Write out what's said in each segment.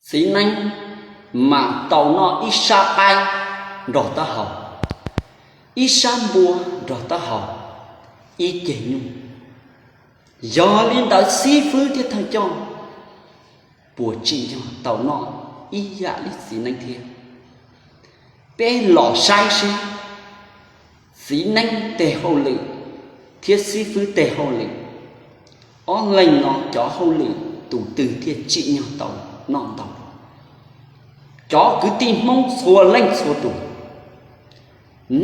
Txiv neeb mas tau noj ib sab qaib nrog taub hau, ib sab npua nrog taub hau, ib ceg nyuj. Yog li ntawd xib fwb thiab thawj coj puas tsim nyog tau noj ib yam li txiv neeb thiab? Peb los saib seb txiv neeb tes hauj lwm thiab xib fwb tes hauj lwm, ob leeg no cov hauj lwm tus twg thiaj tsim nyog tau noj ntau? Cov kwv tij Hmoob txhua leej txhua tus,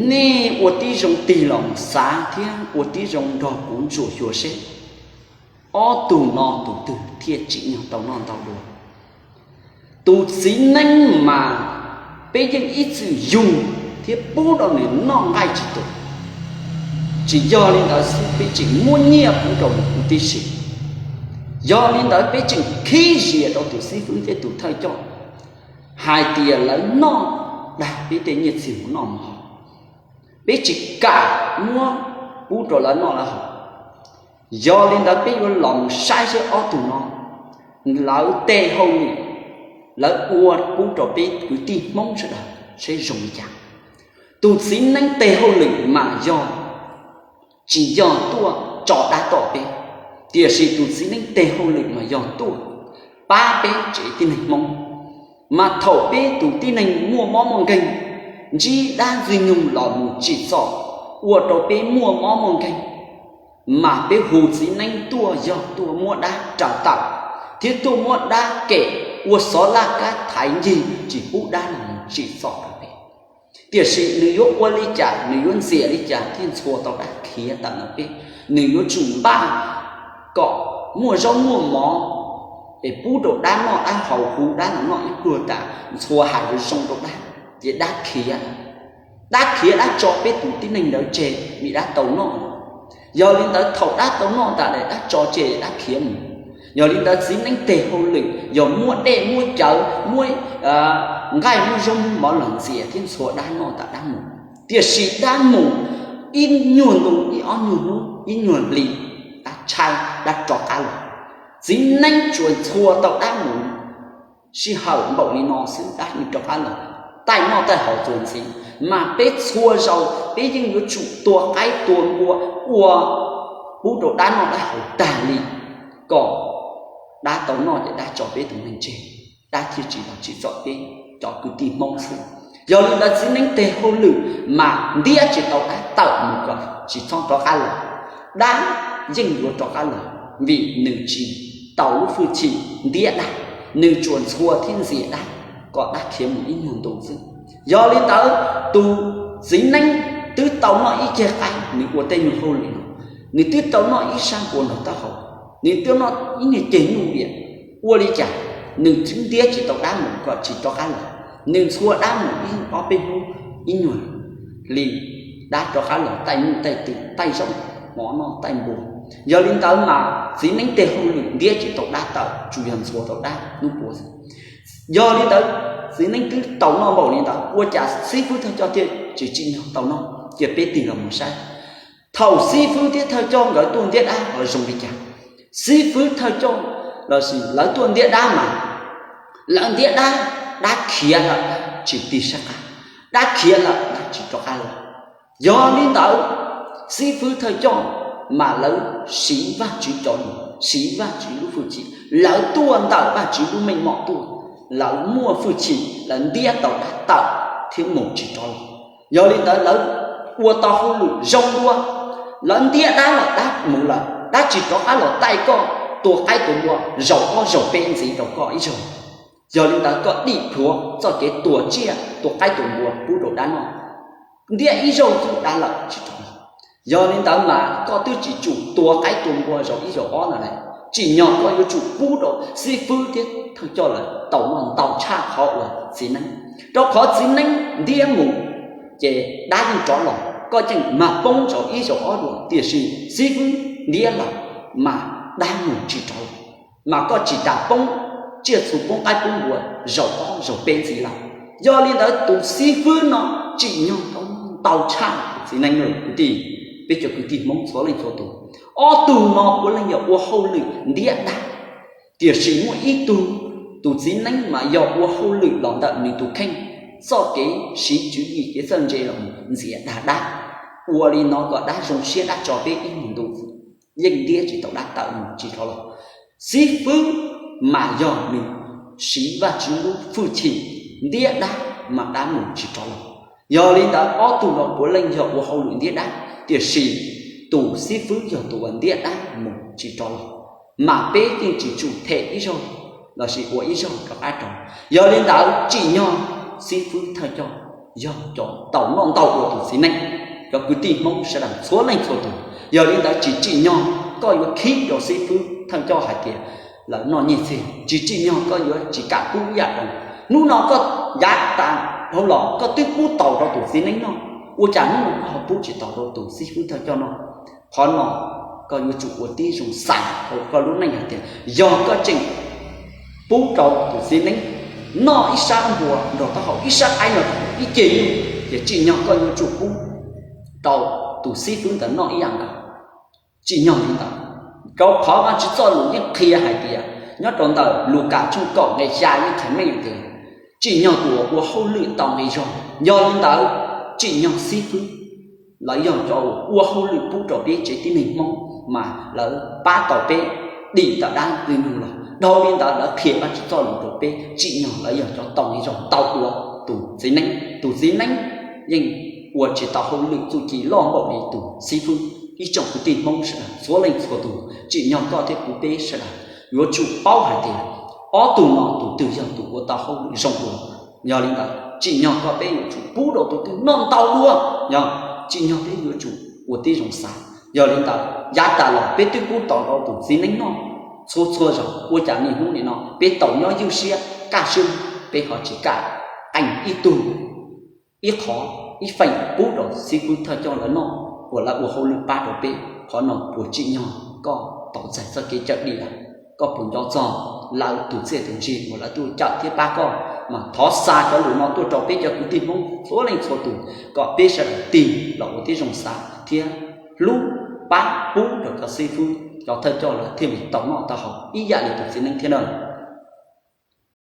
nej ua tib zoo tig los mus xav thiab ua tib zoo nrog kuv ntsuam xyuas seb ob tug no tus twg thiaj tsim nyog tau noj ntau dua. Tus txiv neeb mas peb yeej ib txwm yug thiab pub rau nws noj nqaij tsis tus. Tsis yog li ntawd xwb, peb tseem muab nyiaj pub rau nws huv tib si. Yog li ntawd peb tseem khib zias rau tus xib fwb thiab tus thawj coj hais tias lawv noj dag peb tej nyiaj txiag mus noj mus haus, peb tsis kam muab pub rau lawv noj lawv haus. Yog li ntawd peb yuav los mus saib seb ob tug no lawv tej hauj lwm lawv ua pub rau peb kwv tij Hmoob sawv daws seb zoo li cas. Tus txiv neeb tes hauj lwm mas yog tsis yog tuaj tso dab tom peb, tiam sis tus txiv neeb tes hauj lwm mas yog tuaj pab peb tsev tib neeg Hmoob. Mas thaum peb tus tib neeg muaj mob muaj nkeeg, ntsib dab ntxwg nyoog los mus tsim txom ua rau peb muaj mob muaj nkeeg, mas peb hu txiv neeb tuaj yog tuaj muab dab raws tawm thiab tuaj muab dab kem ua xov laj kab thaiv ncig tsis pub dab los mus tsim txom rau peb. Tiam sis nws yuav ua li cas, nws yuav ntxias li cas thiaj ntxhua tau dab khiav tawm no peb? Nws yuav tsum npaj kom muaj zaub muaj mov es pub rau dab noj dab haus, hu dab los noj ib pluag tas ntxhua hais zoo zoo rau dab, ces dab khiav, dab khiav dab tso peb tus tib neeg ntawd tseg vim dab tau noj. Yog li ntawd thaum dab tau noj tas lawm dab tso tseg dab khiav mus. Yog li ntawd txiv neeb tes hauj lwm yog muab dej muab cawv muab nqaij muab zaub muab mov los ntxias thiab ntxhua dab noj tas dab mus. Tiam sis dab mus ib nyuag ntu, ib ob nyuag hnub, ib nyuag hli, dab tshaib dab rov qab los. Txiv neeb tsuas ntxhua tau dab mus sij hawm npaum li no xwb dab yeej rov qab los. Taij noj taij haus txuas ntxiv, mas peb txhua zaus peb yeej yuav tsum tua qaib tua npua ua pub rau dab noj dab haus tag li, kom dab tau noj ces dab tso peb tus neeg tseg, dab thiaj tsis los tsim txom peb cov kwv tij Hmoob xwb. Yog li ntawd txiv neeb tes hauj lwm mas ntiab tsis tau dab tawm mus kom tsis txhob rov qab los. Dab yeej yuav rov qab los vim nws tsis tau lub hwj chim ntiab dab, nws tsuas ntxhua thiab ntxias dab kom dab khiav mus ib nyuag ntu xwb. Yog li ntawd tus txiv neeb twb tau noj ib ceg qaib, nws ua tej nyuag hauj lwm no, nws twb tau noj ib sab npua nrog taub hau, nws twb noj ib nyuag ceg nyuj viam, ua li cas nws twb ntiab tsis tau dab mus kom tsis rov qab los? Nws ntxhua dab mus ib ob peb hnub, ib nyuag hli dab rov qab los taij nyuj taij twm, taij zaub mov noj, taij npua. Yog li ntawd mas txiv neeb tes hauj lwm ntiab tsis tau dab tawm, tsuas yog ntxhua tau dab hnub puav xwb. Yog li ntawd txiv neeb twb tau noj npaum li ntawd, ua cas xib fwb thawj coj thiaj tsis tsim nyog tau noj? Cia peb tig los mus saib, thaum xib fwb thiab thawj coj nkawd tuaj ntiab dab ho zoo li cas? Xib fwb thawj coj lossis lawv tuaj ntiab dab mas lawv ntiab dab, dab khiav lawm dab tsis tig sab qab, dab khiav lawm dab tsis rov qab los. Yog li ntawd xib fwb thawj coj mas lawv siv Vajtswv cov lus, siv Vajtswv lub hwj chim, lawv tuaj ntawm Vajtswv lub meej mom tuaj, lawv muaj hwj chim, lawv ntiab tau dab tawm thiab mus tsis rov los. Yog li ntawd lawv ua tau hauj lwm zoo dua, lawv ntiab dab lawm dab mus lawm dab tsis rov qab los taij koj, tua qaib tua npua zaum ob zaum peb ntxiv rau koj ib zaug. Yog li ntawd koj dim plhuav txoj kev tua tsiaj tua qaib tua npua pub rau dab noj, ntiab ib zaug xwb dab lawm tsis rov los. Yog li ntawd mas koj twb tsis tsum tua qaib tua npua zaum ib zaum ob no lawm, tsim nyog koj yuav tsum pub rau xib fwb thiab thawj coj lawv tau noj ntau tshaj qhov uas txiv neeb, rau qhov txiv neeb ntiab mus ces dab yeej rov los, koj yeej mag poob zaum ib zaum ob dua, tiam sis xib fwb ntiab lawm mas dab mus tsis rov los, mas koj tsis tas poob tsiaj txhu poob qaib poob npua zaum ob zaum peb ntxiv lawm. Yog li ntawd tus xib fwb no tsim nyog tau ntau tshaj txiv neeb lawm kwv tij. Peb cov kwv tij Hmoob txhua leej txhua tus, ob tug no puav leej yog ua hauj lwm ntiab dab, tiam sis muaj ib tug Tus txiv neeb mas yog ua hauj lwm los ntawm nws tus kheej, txoj kev siv tswv yim kev txawj ntse los ntxias dag dab. Ua li no kom dab zoo siab dab tso peb ib mus ntu, yeej ntiab tsis tau dab tawm mus tsis rov los. Xib fwb mas yog nws siv Vajtswv lub hwj chim ntiab dab mas dab mus tsis rov los. Yog li ntawd ob tug no puav leej yog ua hauj lwm ntiab dab, tiam sis tus xib fwb yog tus uas ntiab dab mus tsis rov los, mas peb yeej tsis tsum them ib zaug lossis ua ib zaug rov qab rau. Yog li ntawd tsim nyog xib fwb thawj coj yog cov tau noj ntau dua tus txiv neeb. Cov kwv tij Hmoob sawv daws txhua leej txhua tus, yog li ntawd tsis tsim nyog koj yuav khib rau xib fwb thawj coj hais tias lawv noj nyiaj txiag, tsis tsim nyog koj yuav tsis kam pub ib yam rau. Hnub no koj yav tas dhau los koj twb pub taus rau tus txiv neeb noj, ua cas hnub no koj ho pub tsis taus rau tus xib fwb thawj coj noj? Qhov no koj yuav tsum ua tib zoo xav hauv koj lub neej hais tias yog koj tseem pub rau tus txiv neeb noj ib sab npua nrog taub hau, ib sab qaib nrog ib ce nyuj, ces tsim nyog koj yuav tsum pub rau tus xib fwb ntawd noj ib yam nkaus. Tsim nyog li ntawd, rau qhov Vajtswv txoj lus yeej qhia hais tias nyob rau ntawm Lukas tshooj kaum nqe xya yeej qhia meej tias tsim nyog tus uas ua hauj lwm tau nqi zog. Yog li ntawd tsim nyog xib fwb, lawv yog cov uas ua hauj lwm pub rau peb tsev tib neeg Hmoob mas lawv pab tau peb dim tawm dab ntxwg nyoog los. Dhau li ntawd lawv qhia Vajtswv txoj lus rau peb, tsim nyog lawv yog cov tau nqi zog tau dua tus txiv neeb. Tus txiv neeb yeej ua tsis tau hauj lwm txuj ci loj npaum li tus xib fwb. Ib tsoom kwv tij Hmoob sawv daws txhua leej txhua tus, tsim nyog koj thiab kuv peb sawv daws yuav tsum paub hais tias ob tug no tus twg yog tus ua tau hauj lwm zoo dua. Yog li ntawd tsim nyog koj peb yuav tsum pub rau tus twg noj ntau dua, yog tsim nyog peb yuav tsum ua tib zoo xav. Yog li ntawd yav tas los peb twb pub tau rau tus txiv neeb noj txhua txhua zaus, ua cas niaj hnub nim no peb tau nyob ywj siab kaj siab, peb ho tsis kam qee ib tug ib qho ib feem pub rau xib fwb thawj coj lawv noj uas lawv ua hauj lwm pab rau peb? Qhov no puas tsim nyog koj tau txais txoj kev cawm dim lawm? Koj puas nco txog lawv tus txiaj tus ntsig uas lawv tuaj cawm thiab pab koj? Mas thov xa cov lus no tuaj rau peb cov kwv tij Hmoob txhua leej txhua tus kom peb sawv daws tig los ua tib zoo xav thiab hlub pab pub rau cov xib fwb cov thawj coj lawv thiaj li tau noj tau haus ib yam li tus txiv neeb thiab na.